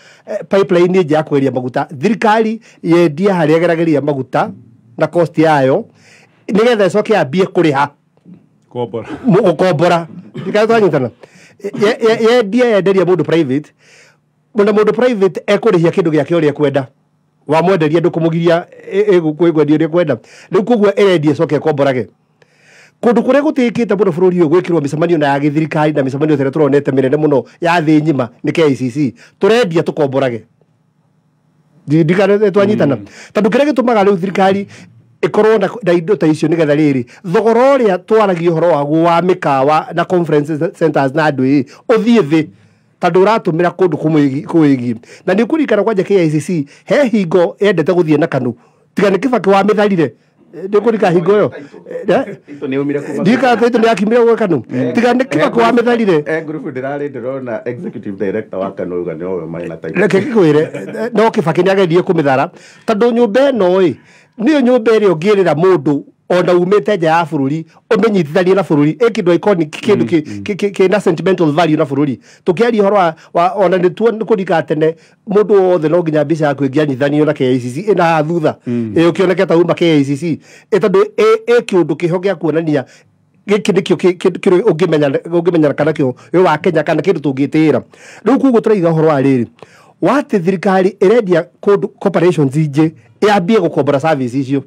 pipeline ĩngĩ ya kweria maguta, thirikari yendia harĩa ĩgeragĩria maguta na cost yayo nĩgetha ĩcoke yambie kũrĩha Kombora. Gũkombora. Ndikana twanyitana, yendia, yenderia mũndũ private, na mũndũ private ekũrĩhia kĩndũ gĩake ũrĩa ekwenda. Wamwenderia ndũkũmũgiria ĩgũkwendia ũrĩa ekwenda. Rĩu koguo ĩrendia ĩcoke ĩkomborage. Kũndũ kũrĩa gũtĩkĩte mũno bũrũri ũyũ gwĩkĩrwo mĩcemanio na ya gĩthirikari na mĩcemanio ta ĩrĩa tũronete mĩnene mũno ya thĩ ng'ima nĩ KICC. Tũrendia tũkomborage. Ndikana twanyitana, tondũ kĩrĩa gĩtũmaga rĩu thirikari ĩkorwo na indo ta icio nĩgetha rĩrĩ, thogora ũrĩa twaragia ũhoro waguo wa mĩkawa na conference centers na andũ ĩ ũthiĩ thĩ, tondũ ũratũmĩra kũndũ kũwĩgiĩ. Na nĩ ũkũririkana kwanja KICC he hingo yendete gũthiĩ na kanu, tiga nĩ Kibaki wamĩtharire. Nĩ ũkũririkana hingo ĩyo? Ito nĩ umire kuma Ndirikana Taito nĩ yakimire gwĩ kanu, tiga nĩ Kibaki wamĩtharire. Ngurubu ndĩrarĩ ndĩrona executive director wa Kanu uga nĩ owe marĩ na title. Reke ngĩkwĩre, no Kibaki nĩ ageririe kũmĩthara, tondũ nyũmba ĩno ĩ nĩyo nyũmba ĩrĩa ũngĩrĩra mũndũ ona umĩte nja ya bũrũri ũmĩnyitithanie na bũrũri, ĩ kĩndũ iconic, kĩndũ kĩna sentimental value na bũrũri. Tũkĩaria ũhoro wa ona nĩ tuo kũrika tene, mũndũ wothe no nginya mbica yaku ĩngĩanyithanio na KICC ĩna haha thutha, ĩ ũkĩoneke ta uma KICC, ĩ tondũ ĩ kĩũndũ kĩho gĩa kuonania gĩkĩ nĩkĩo kĩrĩa ũngĩmenya kana kĩo wĩ wa Kenya kana kĩndũ tũngĩtĩĩra. Rĩu koguo tũraiga ũhoro wa rĩrĩ watĩ thirikari ĩrendia kũndũ corporations ingĩ ĩambie gũkombora service icio,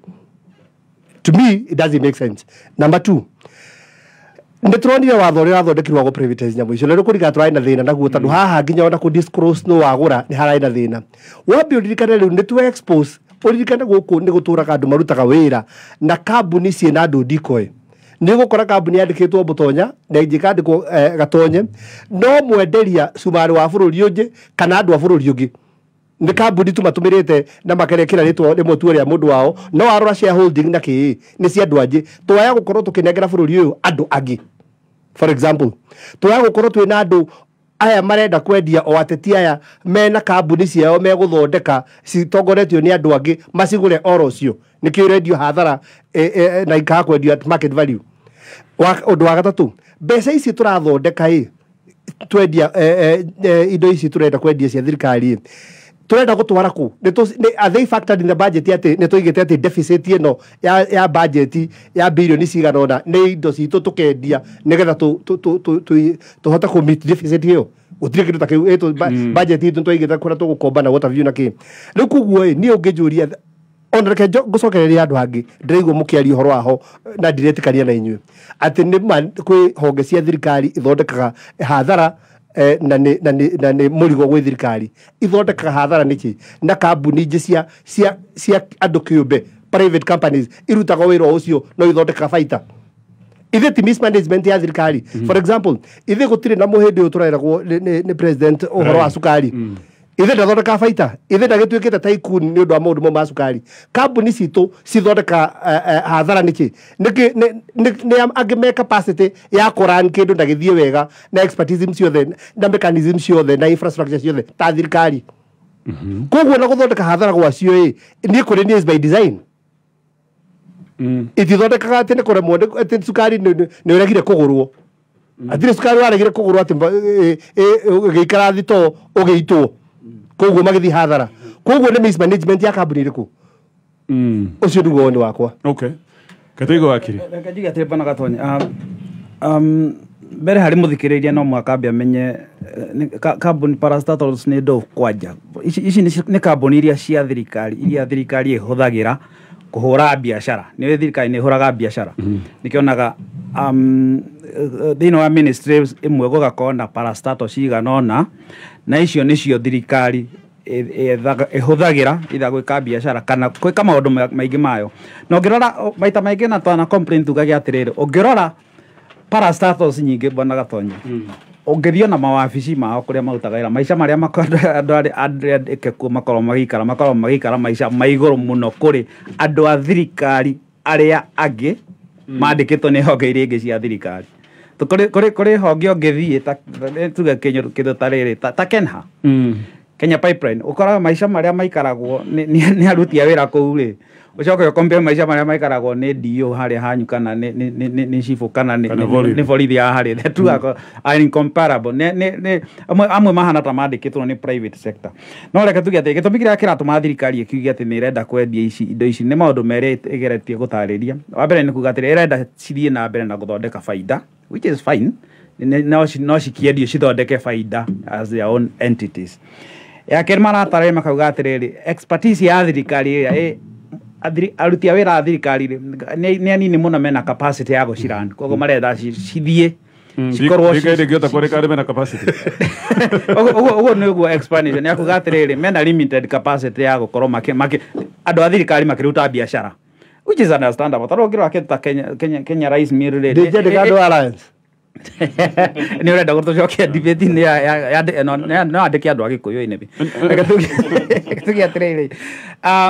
to me it doesn't make sense. Number two, nĩ tũronire watho ũrĩa wathondekirwo wa gũ-privatize nyamũ icio, na rĩu kũringana tũrarĩ na thĩna naguo, tondũ haha nginya ona kũ disclose nũ wagũra nĩ hararĩ na thĩna. Wambe ũririkane rĩu nĩ tu expose, ũririkane gũkũ nĩ gũtũraga andũ marutaga wĩra na kambuni ciĩna andũ decoy. Nĩ ũgũkora kambuni yandĩkĩtwo Mũtonya na ĩngĩ ĩkandĩkwo Gatonye, no mwenderia cumarĩ wa bũrũri ũngĩ kana andũ a bũrũri ũngĩ, nĩ kambuni tu matũmĩrĩte na makerekĩra rĩtwa rĩmwe tu rĩa mũndũ wao, no warora shareholding na kĩĩ nĩ cia andũ angĩ. Twaya gũkorwo tũkĩnengera bũrũri ũyũ andũ angĩ. For example, twaya gũkorwo twĩna andũ aya marenda kwendia, o ateti aya mena kambuni ciao megũthondeka citongoretio nĩ andũ angĩ macigũre oro ũcio, nĩkĩo irendio hathara na ikaga kwendio at market value. Ũndũ wa gatatũ, mbeca ici tũrathondeka ĩ twendia indo ici tũrenda kwendia cia thirikari ĩ, turenda gũtwara kũ? Are they factored in the budget atĩ nĩ tũigĩte atĩ deficit ĩno ya budget ya birioni cigana ũna nĩ indo citũ tũkendia nĩgetha tũhote kũ meet deficit ĩyo? Gũtirĩ kĩndũ ta kĩu. Budget itũ nĩtwaigĩte kũrĩa tũgũkomba na what have you na kĩ. Rĩu koguo ĩ, niĩ ũngĩnjũria, ona reke ngũcokererie handũ hangĩ ndĩraigua mũkĩaria ũhoro waho na ndiretĩkania na inyuĩ atĩ nĩ ma kwĩ honge cia thirikari ithondekaga hathara na nĩ mũrigo gwĩ thirikari. Ithondekaga hathara nĩkĩ na kambuni ingĩ cia andũ kĩũmbe, private companies, irutaga wĩra o ũcio no ithondekaga baita? Ithe ti mismanagement ya thirikari? For example, ithe gũtirĩ na mũhĩndĩ ũyũ tũreragwo nĩ president ũhoro wa cukari, ithe ndathondekaga baita? Ithe ndagĩtuĩkĩte tycoon nĩ ũndũ wa maũndũ mau ma cukari? Kambuni citũ cithondeka hathara nĩkĩ? Nĩkĩ nĩ angĩ me capacity ya kũran kĩndũ na gĩthiĩ wega na expertise ciothe na mechanism ciothe na infrastructure ciothe ta thirikari? Koguo na gũthondeka hathara gwacio ĩ, niĩ kũrĩ niĩ is by design. Itithondekaga atĩ nĩ kũremwo atĩ cukari nĩ ũregire kũgũrwo. Hatirĩ cukari waregire kũgũrwo atĩ ũgĩikara thitoo ũgĩitwo koguo magĩthiĩ hathara. Koguo nĩ mismanagement ya kambuni ĩrĩkũ? Ũcio nĩguo woni wakwa. Okay, Katwigo wakiri. Reke njuge atĩrĩ, bwana Gatonye, mbere harĩ mũthikĩrĩria no mũhaka ambe amenye kambuni parastatals nĩ ndũ. Kwanja ici nĩ kambuni iria cia thirikari, iria thirikari ĩhũthagĩra kũhũra biacara. Nĩ thirikari nĩ ĩhũraga biacara, nĩkĩonaga thĩinĩ wa ministry ĩmwe gũgakorwo na parastatal cigana ũna, na icio nĩcio thirikari ĩhũthagĩra either gwĩka biacara kana gwĩka maũndũ maingĩ mayo. Na ũngĩrora maita maingĩ na twana complain tugage atĩrĩrĩ, ũngĩrora parastatals nyingĩ, bwana Gatonye, Ũngĩthiĩ na mawabici mao kũrĩa marutaga wĩra, maica marĩa andũ arĩa andĩke kuo makoragwo magĩikara maica ma igũrũ mũno kũrĩ andũ a thirikari arĩa angĩ mandĩkĩtwo nĩ honge iria ingĩ cia thirikari. Kũrĩ honge ũngĩthiĩ ta tuge kĩndũ ta rĩrĩ ta Kenha, Kenya Pipeline, ũkoraga maica marĩa maikaragwo nĩ aruti a wĩra kũu rĩ, ũcoke ũkompare maica marĩa maikaragwo nĩ DO harĩa hanyu kana nĩ cibũ kana nĩ borithi haha rĩ, the two are incomparable. Nĩ amwe mahana ta mandĩkĩtwo nĩ private sector. No reke tuge atĩ gĩtũmi kĩrĩa kĩratũma thirikari ĩkiuge atĩ nĩ ĩrenda kwendia indo ici nĩ maũndũ merĩ ĩgeretie gũtarĩria. Wa mbere nĩ kuga atĩ ĩrenda cithiĩ na mbere na gũthondeka baida, which is fine, no cikĩendio cithondeke baida as their own entities. Ya kerĩ maratarĩria makauga atĩrĩrĩ, expertise ya thirikari ĩrĩa aruti a wĩra a thirikari nĩ anini mũno mena capacity ya gũcirun, koguo marenda cithiĩ cikorwo ndingĩhota kũrĩka arĩa mena capacity. Ũguo nĩguo explanation ya kuga atĩrĩrĩ, mena limited capacity ya gũkorwo andũ a thirikari makĩruta biacara, which is understandable. Tondũ ũngĩrora kĩndũ ta Kenya Rice Mill rĩ, ndĩngĩandĩka andũ Alliance. Nĩ ũrenda gũtũcokia debate-inĩ ya no andĩke andũ a Gĩkũyũ-inĩ. Reke tuge atĩrĩrĩ,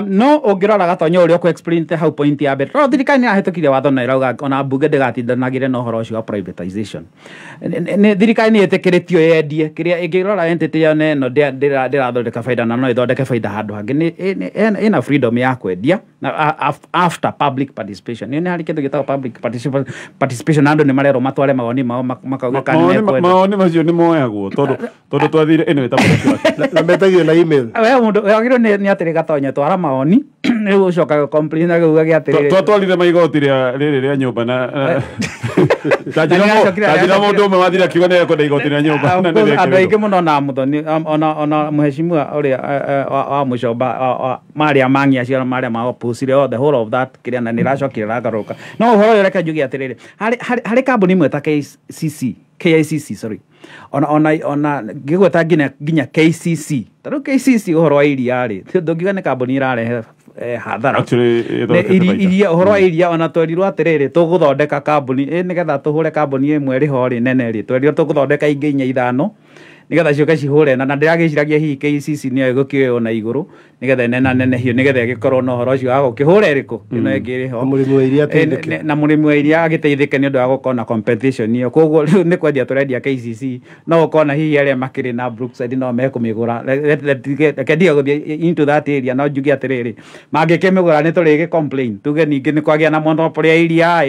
no ũngĩrora Gatonyo ũrĩa ũkũ-explain hau point ya mbere, tondũ thirikari nĩ ĩrahĩtũkirie watho na ĩrauga ona mbunge ndĩgatindanagĩre na ũhoro ũcio wa privatization. Thirikari nĩ ĩtĩkĩrĩtio yendie kĩrĩa ĩngĩrora entity ĩyo ĩno ndĩrathondeka baida na no ĩthondeke baida handũ hangĩ, ĩna freedom ya kwendia na after public participation. Nĩ harĩ kĩndũ gĩtagwo public participation, andũ nĩ marerwo matware mawoni mao makauga kana nĩ kwenda. Mawoni macio nĩ moyagwo tondũ twathire ĩno ĩtagwo na metagio na email. We mũndũ wagĩrĩirwo nĩ atĩrĩ Gatonyo twara mawoni rĩu ũcokaga complain na gũga atĩrĩrĩ twatwarire maigoti rĩa rĩrĩ rĩa nyũmba na tanjĩra mũndũ ũmwe wathire akiuga nĩ ekwenda igoti rĩa nyũmba. Andũ aingĩ mũno na Muthoni ona mheshimiwa ũrĩa wa Mũcomba marĩa mangi acio marĩa ma opposite the whole of that kĩrĩa na nĩracokire ragarũka. No ũhoro ũyũ reke njuge atĩrĩrĩ, harĩ kambuni ĩmwe ta KICC sorry, ona ngĩgweta nginya KCC, tarĩu KCC ũhoro wa iria rĩ, ndũngiuga nĩ kambuni ĩrarehe hathara. Iria ũhoro wa iria ona twerirwo atĩrĩrĩ tũgũthondeka kambuni nĩgetha tũhũre kambuni ĩmwe ĩrĩ ho rĩ nene rĩ, twerirwo tũgũthondeka ingĩ inya ithano nĩgetha ciũke cihũre na ndĩragĩciragia hihi KCC nĩyo ĩgũkĩoywo na igũrũ nĩgetha ĩnenanenehio nĩgetha ĩgĩkorwo na ũhoro ũcio wa gũkĩhũra ĩrĩkũ ĩno ĩngĩ ĩrĩ ho na mũrĩmi wa iria agĩteithĩke nĩ ũndũ wa gũkorwo na competition ĩyo. Koguo rĩu nĩ kwendia tũrendia KCC, no ũkona hihi arĩa makĩrĩ na Brookside no mekũmĩgũra. Reke ndige gũthiĩ into that area, no njuge atĩrĩrĩ, mangĩkĩmĩgũra nĩ tũrĩgĩ complain tuge ningĩ nĩ kwagĩa na monopoly ya iria,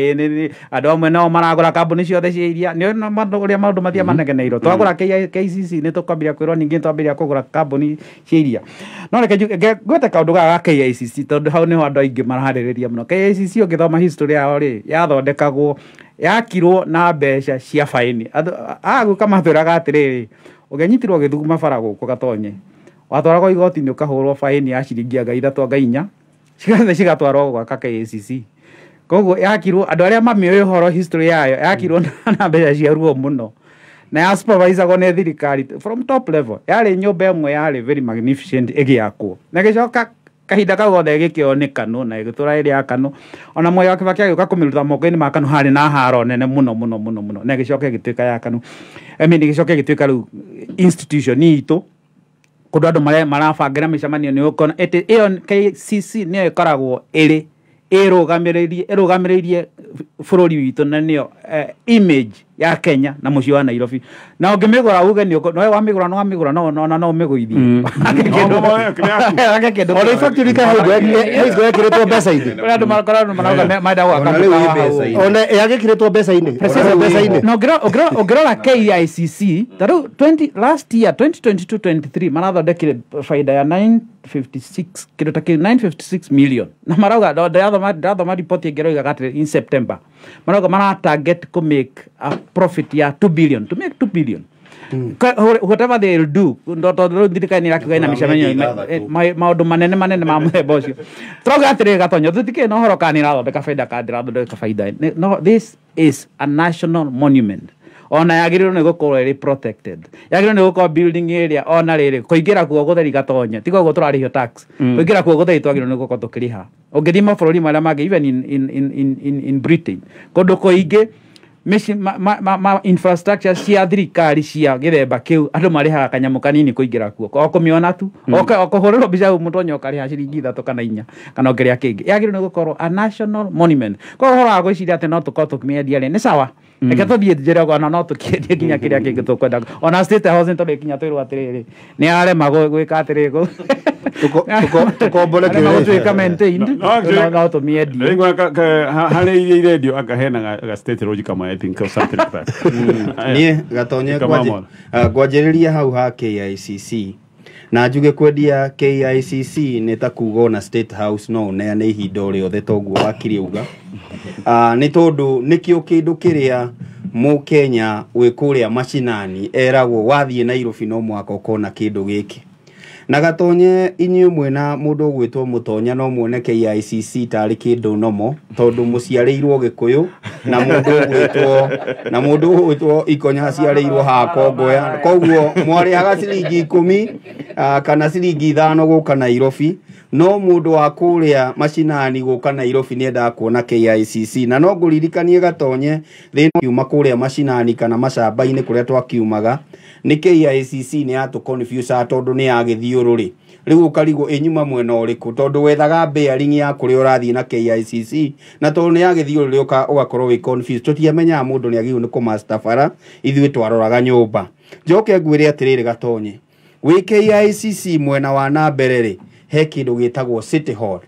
andũ amwe nao maragũra kambuni ciothe cia iria. Nĩ ũrĩa maũndũ mathiaga manegeneirwo. Twagũra KCC nĩ tũkwambĩrĩria kwĩrwo ningĩ twambĩrĩria kũgũra kambuni cia iria. No reke ngwete kaũndũ gaka ga KICC tondũ hau nĩho andũ aingĩ maraharĩrĩria mũno. KICC ũngĩthoma history yao rĩ, yathondekagwo yakirwo na mbeca cia baini. Agũka matwĩraga atĩrĩrĩ, ũngĩnyitirwo ũgĩthuguma bara gũkũ Gatonye, watwaragwo igoti-inĩ ũkahũrwo baini ya ciringi anga ithatũ anga inya, cigathiĩ cigatwarwo gwaka KICC. Koguo yakirwo andũ arĩa mamĩũĩ ũhoro history yayo, yakirwo na mbeca cia ruo mũno na ya supervisorgwo nĩ thirikari from top level. Yarĩ nyũmba ĩmwe yarĩ very magnificent ĩgĩakwo na ĩgĩcoka kahinda kau gothe ĩgĩkĩoywo nĩ KANU na ĩgĩtũra ĩrĩ ya KANU. Ona Mwai wa Kibaki agĩũka kũmĩruta moko-inĩ ma KANU harĩ na haro nene mũno mũno mũno mũno, na ĩgĩcoka ĩgĩtuĩka ya KANU. I mean ĩgĩcoka ĩgĩtuĩka rĩu institution itũ kũndũ andũ marabangĩra mĩcemanio. Nĩ ũkona ĩyo KCC nĩyo ĩkoragwo ĩrĩ ĩrũgamĩrĩirie bũrũri witũ na nĩyo image ya Kenya na mũciĩ wa Nairobi. Na ũngĩmĩgũra uge nĩ wamĩgũra no wamĩgũra no no ũmĩgũithie. Ona factory ka hau ĩkĩrĩtwo mbeca-inĩ. Kũrĩa andũ makoragwo marauga marenda gwaka mũkawa hau. Ona yagĩkĩrĩtwo mbeca-inĩ. Na ũngĩrora KICC ta rĩu last year 2022-23 marathondekire baida ya 956 kĩndũ ta kĩu 956 million. Na marauga ndathoma report ĩngĩ ĩroigaga atĩrĩ in September marauga mara target kũ make a profit ya 2 billion, to make 2 billion. Whatever they will do, tondũ thirikari nĩ ĩrakiuga ĩna mĩcemanio maũndũ manene manene ma mũthemba ũcio. Tũrauga atĩrĩrĩ Gatonyo, tũtikĩrĩ na ũhoro kana nĩ ĩrathondeka baida kana ndĩrathondeka baida. No, this is a national monument. Ona yagĩrĩirwo nĩ gũkorwo ĩrĩ protected. Yagĩrĩirwo nĩ gũkorwo building area ona rĩrĩ kũingĩra kuo gũtheri Gatonyo, tiga ũguo tũrarĩhio tax. Kũingĩra kuo gũtheri twagĩrĩirwo nĩ gũkorwo tũkĩrĩha. Ũngĩthiĩ mabũrũri marĩa mangĩ even in Britain, kũndũ kũingĩ Mĩci ma infrastructure cia thirikari cia gĩthemba kĩu andũ marĩhaga kanyamũ kanini kũingĩra kuo, o kũmĩona tu, o kũhũrĩrwo mbica hau mũtonyo ũkarĩha ciringi 3 kana 4 kana o kĩrĩa kĩngĩ. Yagĩrĩirwo nĩ gũkorwo a national monument. Koguo ũhoro wa gwĩciria atĩ no tũkorwo tũkĩmĩendia rĩ, nĩ sawa, reke tũthiĩ njĩra ũguo, ona no tũkĩendie nginya kĩrĩa kĩngĩ tũkwenda. Ona State House nĩtũrĩkinya twĩrwo atĩrĩrĩ, nĩ yarema gwĩka atĩrĩrĩ, tũkombore arema kĩrĩa. gũtuĩka maintained, No, actually- no tũmĩendie. Rĩngĩ harĩ iria irendio akahena ga state lodge kama, I think, or something like that. Niĩ Gatonye Kama mona. ngwanjĩrĩria hau ha KICC na njuge kwendia KICC nĩ ta kuga ona State House no ũneane ihinda o rĩothe, toguo wakiri auga. Nĩ tondũ nĩkĩo kĩndũ kĩrĩa mũkenya wĩ kũrĩa macinani eragwo wathiĩ Nairobi no mũhaka ũkona kĩndũ gĩkĩ. Na Gatonye, inyuĩ mwĩna mũndũ ũgwĩtwo Mũtonya no muone KICC tarĩ kĩndũ nomo tondũ mũciarĩirwo Gĩkũyũ, na mũndũ ũgwĩtwo na mũndũ ũgwĩtwo Ikonya aciarĩirwo haha Kongoya, koguo mwarĩhaga ciringi 10 kana ciringi 5 gũka Nairobi. No mũndũ wa kũrĩa macinani gũka Nairobi nĩ endaga kuona KICC. Na no ngũririkanie Gatonye, thĩna kiuma kũrĩa macinani kana macamba-inĩ kũrĩa twakiumaga nĩ KICC nĩ yatũ confuse tondũ nĩ ya gĩthiũrũrĩ. Rĩu ũkarigwo ĩnyuma mwena ũrĩkũ tondũ wethaga bearing ya kũrĩa ũrathiĩ na KICC, na tondũ nĩ ya gĩthiũrũrĩ ũgakorwo wĩ confused. Tũtiamenyaga mũndũ nĩ agĩrĩirwo nĩ kũmaster bara, ithuĩ twaroraga nyũmba. Njoke ngwĩre atĩrĩrĩ Gatonye, wĩ KICC mwena wa na mbere rĩ, he kĩndũ gĩtagwo City Hall,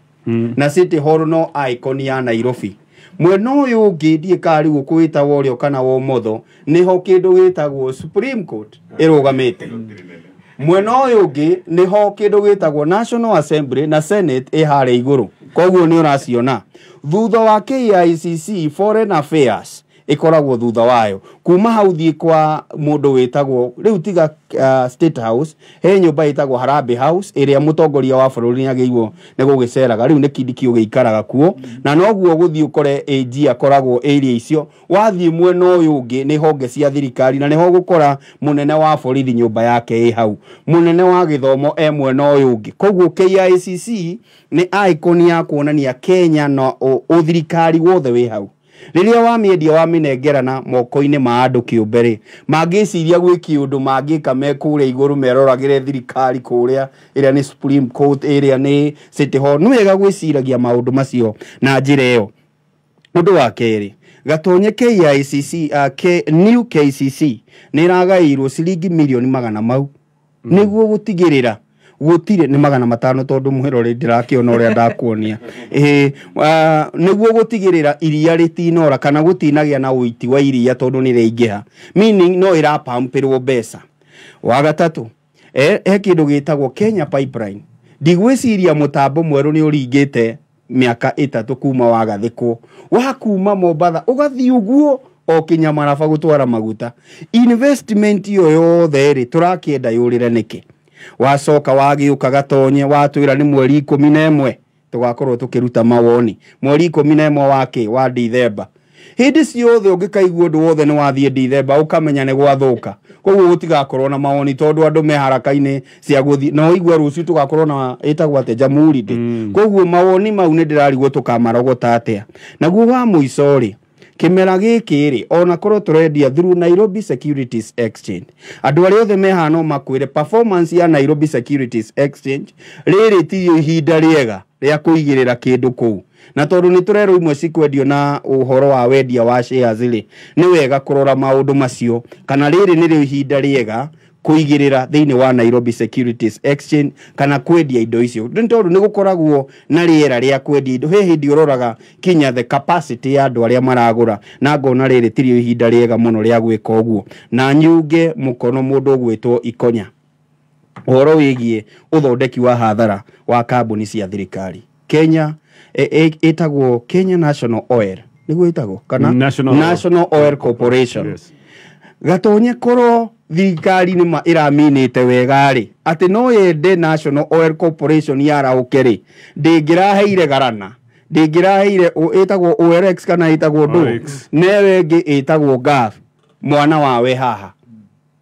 na City Hall no icon ya Nairobi. Mwena ũyũ ũngĩ ndiĩ kana rĩu ũkũwĩta wa ũrĩo kana wa ũmotho, nĩho kĩndũ gĩtagwo Supreme Court ĩrũgamĩte. Mwena ũyũ ũngĩ nĩho kĩndũ gĩtagwo National Assembly na Senate ĩ harĩa igũrũ, koguo nĩ ũraciona. Thutha wa KICC, Foreign Affairs ĩkoragwo thutha wayo. Kuma hau thiĩ kwa mũndũ wĩtagwo rĩu tiga State House, he nyũmba ĩtagwo Harambee House ĩrĩa mũtongoria wa bũrũri nĩagĩrĩirwo nĩ gũgĩceraga. Rĩu nĩ kindi ũgĩikaraga kuo, na noguo gũthiĩ ũkore AG akoragwo area icio. Wathiĩ mwena ũyũ ũngĩ nĩ honge cia thirikari, na nĩho ũgũkora mũnene wa borithi nyũmba yake ĩ hau, mũnene wa gĩthomo e mwena ũyũ ũngĩ. Koguo KICC nĩ icon ya kuonania Kenya na ũthirikari wothe wĩ hau. Rĩrĩa wamĩendia wamĩnengerana moko-inĩ ma andũ kĩũmbe rĩ, mangĩciria gwĩ kĩũndũ mangĩka me kũrĩa igũrũ meroragĩre thirikari kũrĩa ĩrĩa nĩ Supreme Court, ĩrĩa nĩ City Hall. Nĩ wega gwĩciragia maũndũ macio na njĩra ĩyo. Ũndũ wa kerĩ Gatonye, KICC, new KCC nĩ ĩragaĩirwo ciringi mirioni magana mau nĩguo gũtigĩrĩra gũtirĩ nĩ 500 tondũ mwĩrore ndĩrakĩona ũrĩa ndakuonia ĩĩ, nĩguo gũtigĩrĩra iria rĩtinora kana gũtinagĩa na ũiti wa iria tondũ nĩ rĩaingĩha, meaning no ĩrapampĩrwo mbeca. Wa gatatũ, he kĩndũ gĩtagwo Kenya Pipeline. Ndigwĩciria mũtambo mwerũ nĩ ũringĩte mĩaka 3 kuma wagathĩkwo, wa kuma Mombatha ũgathiĩ ũguo o kinya Maraba gũtwara maguta. Investment ĩyo yothe rĩ, tũrakĩenda yũrĩre nĩkĩ? Wacoka wagĩũka Gatonye watwĩra nĩ mweri 11 tũgakorwo tũkĩruta mawoni, mweri 11 wa kĩ? Wa Dithemba. Hĩndĩ ciothe ũngĩkaigua ũndũ wothe nĩ wathiĩ Dithemba ũkamenya nĩ gwathũka, koguo gũtigakorwo na mawoni tondũ andũ me haraka-inĩ cia gũthiĩ na ũigue rũciũ tũgakorwo na ĩtagwo atĩa, Jamhuri Day. Koguo mawoni mau nĩ ndĩrarigwo tũkamarogota atĩa. Naguo wa mũico rĩ, kĩmera gĩkĩ rĩ, ona korwo tũrendia through Nairobi Securities Exchange, andũ arĩa othe me haha no makwĩre performance ya Nairobi Securities Exchange rĩrĩ tirio ihinda rĩega rĩa kũigĩrĩra kĩndũ kũu, na tondũ nĩ tũrerwo imwe cikwendio na ũhoro wa wendia wa shares rĩ, nĩ wega kũrora maũndũ macio kana rĩrĩ nĩrĩo ihinda rĩega kũigĩrĩra thĩinĩ wa Nairobi Securities Exchange kana kwendia indo icio, nĩ tondũ nĩ gũkoragwo na rĩera rĩa kwendia indo. He hĩndĩ ũroraga kinya the capacity ya andũ arĩa maragũra, na ngona rĩrĩ tirio ihinda rĩega mũno rĩa gwĩka ũguo. Na nyunge mũkono mũndũ ũgwĩtwo Ikonya ũhoro wĩgiĩ ũthondeki wa hathara wa kambuni cia thirikari Kenya, ĩtagwo Kenya National Oil, nĩguo ĩtagwo kana National Oil Corporation. Yes. Gatonye, korwo thirikari nĩ ma ĩraminĩte wega rĩ, atĩ no yende National Oil Corporation yarahũke rĩ, ndĩngĩraheire garana, ndĩngĩraheire ĩtagwo OLX kana ĩtagwo ndũ OLX. Newe ĩngĩ ĩtagwo Gulf mwana wawe haha,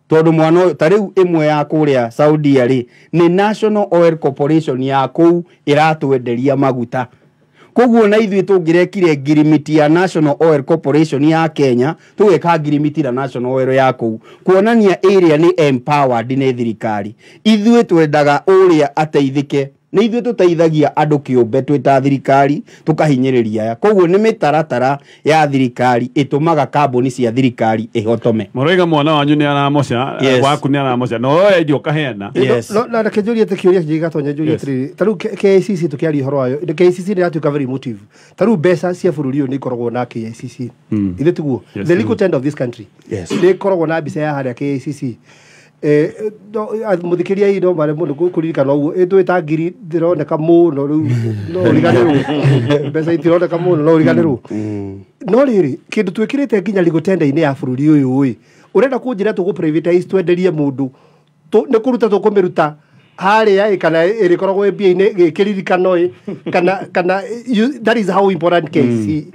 tondũ mwana ũyũ ta rĩu ĩmwe ya kũrĩa Saudia rĩ, nĩ National Oil Corporation ya kũu ĩratwenderia maguta. Koguo na ithuĩ tũngĩrekire ngirimiti ya National Oil Corporation ya Kenya, tũgeka ngirimiti na National Oil ya kũu, kuonania area nĩ empowered nĩ thirikari. Ithuĩ twendaga ũrĩa ateithĩke, nĩ ithuĩ tũteithagia andũ kĩũmbe twĩ ta thirikari, tũkahinyĩrĩria aya. Koguo nĩ mĩtaratara ya thirikari ĩtũmaga kambuni cia thirikari ĩhotome. Mũraiga mwana wanyu nĩ aramoca, Yes. waku nĩ aramoca, no wendia ũkaheana. Yes. No, na reke njũrie atĩ kĩũria kĩngĩ gatonya njũrie Yes. atĩrĩrĩ, ta rĩu KICC tũkĩaria ũhoro wayo, KICC nĩ ĩratuĩka very emotive. Ta rĩu mbeca cia bũrũri ũyũ nĩ ikoragwo na KICC, ithe tiguo? Yes. The legal tender of this country Yes. nĩ ĩkoragwo na mbica ya harĩa KICC. Mũthikĩria ii no mare mũno kũririkana ũguo, ĩtũĩ ta ngiri ndĩroneka mũno rĩu, no ũriganĩrwo, mbeca itironeka mũno, no ũriganĩrwo. No rĩrĩ, kĩndũ twĩkĩrĩte nginya legal tender-inĩ ya bũrũri ũyũ ĩ, ũrenda kũnjĩra tũgũ privatize twenderie mũndũ, nĩ kũruta tũkũmĩruta harĩa ĩ, kana ĩrĩkoragwo ĩ mbia-inĩ gĩkĩririkano ĩ, kana that is how important KICC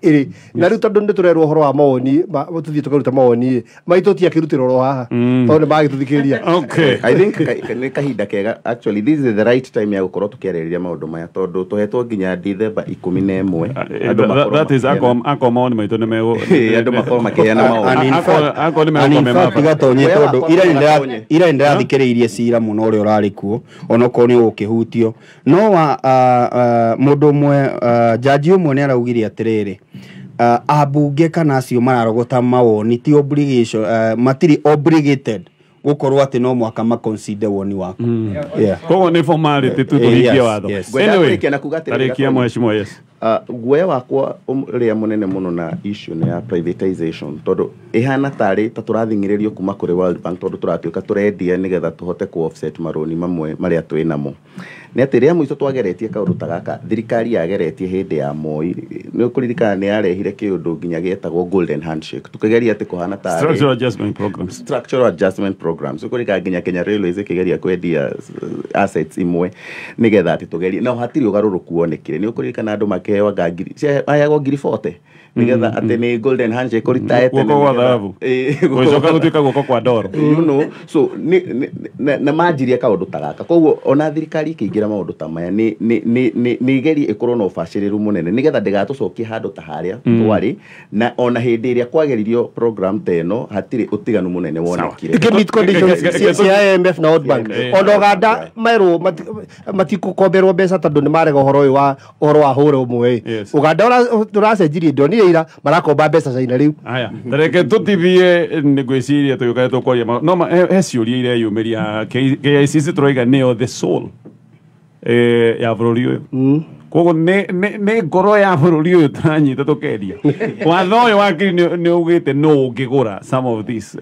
ĩrĩ. Na rĩu tondũ nĩ tũrerwo ũhoro wa mawoni, tũthiĩ tũkaruta mawoni ĩ, maitũ tiakĩrutĩra oro haha, tondũ nĩ magĩtũthikĩrĩria. Okay. I think nĩ kahinda kega, actually this is the right time ya gũkorwo tũkĩarĩrĩria maũndũ maya, tondũ tũhetwo nginya Dithemba 11. Andũ makorwo That is makĩheana- akwa mawoni maitũ nĩ megũ Andũ makorwo makĩheana mawoni. And in fact- Akwa nĩ and in megũkorwo me fact, maba. gatonye Wewe tondũ wakwa ira no gatonye. ira nĩndĩrathikĩrĩirie cira mũno ũrĩa ũrarĩ kuo, onokorwo nĩ ũgũkĩhutio no wa mũndũ ũmwe, jaji ũmwe nĩ araugire atĩrĩrĩ, ambunge kana acio mararogota mawoni ti obligation, matirĩ obligated gũkorwo atĩ no mũhaka maconsider woni waku. Yeah. Koguo nĩ formality tu Eh, tũhingie yes, watho. yes. Ngwenda Anyway, kũrĩkia na kuga atĩrĩrĩ, tarĩkia Gatonye. mheshimiwa, yes. Guoya wakwa ũrĩa mũnene mũno na issue nĩ ya privatization, tondũ ĩhana tarĩ ta tũrathing'ĩrĩrio kuma kũrĩ World Bank, tondũ tũratuĩka tũrendia nĩgetha tũhote ku offset marũni mamwe marĩa twĩ namo. Nĩ atĩ rĩa mũico twageretie kaũndũ ta gaka, thirikari yageretie hĩndĩ ya Moi, nĩ ũkũririkana nĩ yarehire kĩũndũ nginya gĩetagwo golden handshake, tũkĩgeria atĩ kũhana tarĩ Structural adjustment programs. Structural adjustment programs. Ũkũririkana nginya Kenya Railways ĩkĩgeria kwendia assets imwe nĩgetha atĩ tũgerie, no hatirĩ ũgarũrũku wonekire. Nĩ ũkũririkana andũ makĩheo anga ngiri, maheagwo ngiri 40 nĩgetha atĩ nĩ golden handshake ũritae tene Guoko gwa nĩgetha- thahabu. Guoko Gũcoka gũtuĩka guoko kwa ndoro. You know, so na manjirie kaũndũ ta gaka, koguo ona thirikari ĩkĩingĩra maũndũ ta maya nĩ igerie ĩkorwo na ũbacĩrĩru mũnene nĩgetha ndĩgatũcokie handũ ta harĩa twarĩ, na ona hĩndĩ ĩrĩa kwageririo program ta ĩno hatirĩ ũtiganu mũnene wonekire. Ĩkĩ meet conditions cia IMF na World Bank. Ona Uganda merwo matikũkomberwo mbeca tondũ nĩ marega ũhoro ũyũ wa ũhoro wa hũra ũmwe ĩ. Yes. Uganda ũracenjirie, ndonire ira marakomba mbeca China rĩu. Aya, tareke tũtithie, nĩ ngwĩciria tũgĩũka tũkwaria no he ciũria ireyumĩria. KICC tũraiga nĩyo the soul ya bũrũri ũyũ, koguo nĩ ngoro ya bũrũri ũyũ tũranyita tũkendia. Watho ũyũ wakiri nĩ ugĩte no ũngĩgũra some of these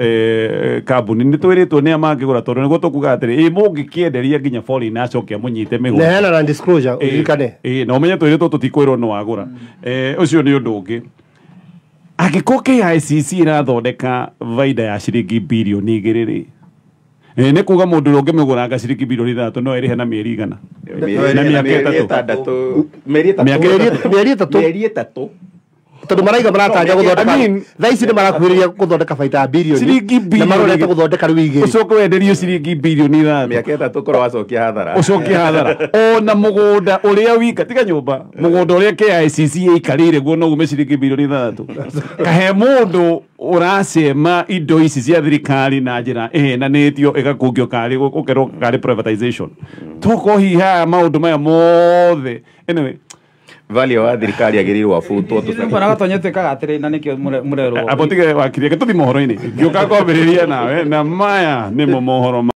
kambuni, nĩ twĩrĩtwo nĩ a mangĩgũra, tondũ nĩguo tũkuga atĩrĩ, ĩ mũngĩkĩenderia nginya foreign acoke amũnyite mĩgwate. Na hena na disclosure, ũririkane. Ĩ, na ũmenye twĩrĩtwo tũtikwĩrwo no wagũra. Ũcio nĩ ũndũ ũngĩ. Angĩkorwo KICC ĩrathondeka baida ya ciringi birioni 2 rĩ, nĩ kuga mũndũ ũrĩa ũngĩmĩgũranga ciringi birioni 3 no ĩrĩhe na mĩeri 100 na mĩaka Mĩeri 3. 6, mĩeri 3. Mĩaka 3. Mĩeri 3. Mĩeri 3. Tondũ maraiga maratanya gũthondeka, I mean- thaa ici nĩ marakuhĩrĩria gũthondeka baita ya birioni Ciringi na birioni marorete gũthondeka rĩu 2. Ũcoke wenderio ciringi birioni 3. Mĩaka 3 korwo wacokia hathara. Ũcokie hathara. Ona mũgũnda ũrĩa wika, tiga nyũmba, mũgũnda ũrĩa KICC ĩikarĩire guo no ume ciringi birioni 3. Kahe mũndũ ũracema indo ici cia thirikari na njĩra ĩhenanĩtio ĩgakungio karĩ ũkerwo karĩ privatization, tokorwo hihi haya maũndũ maya mothe, anyway. Value wa thirikari agĩrĩirwo abutwo. Bwana Gatonye, twĩkaga atĩrĩ, na nĩkĩo mũrerwo. Abo tige wakirie, ke tũthi mohoro-inĩ, ngĩũka kwambĩrĩria nawe na maya nĩmo mohoro.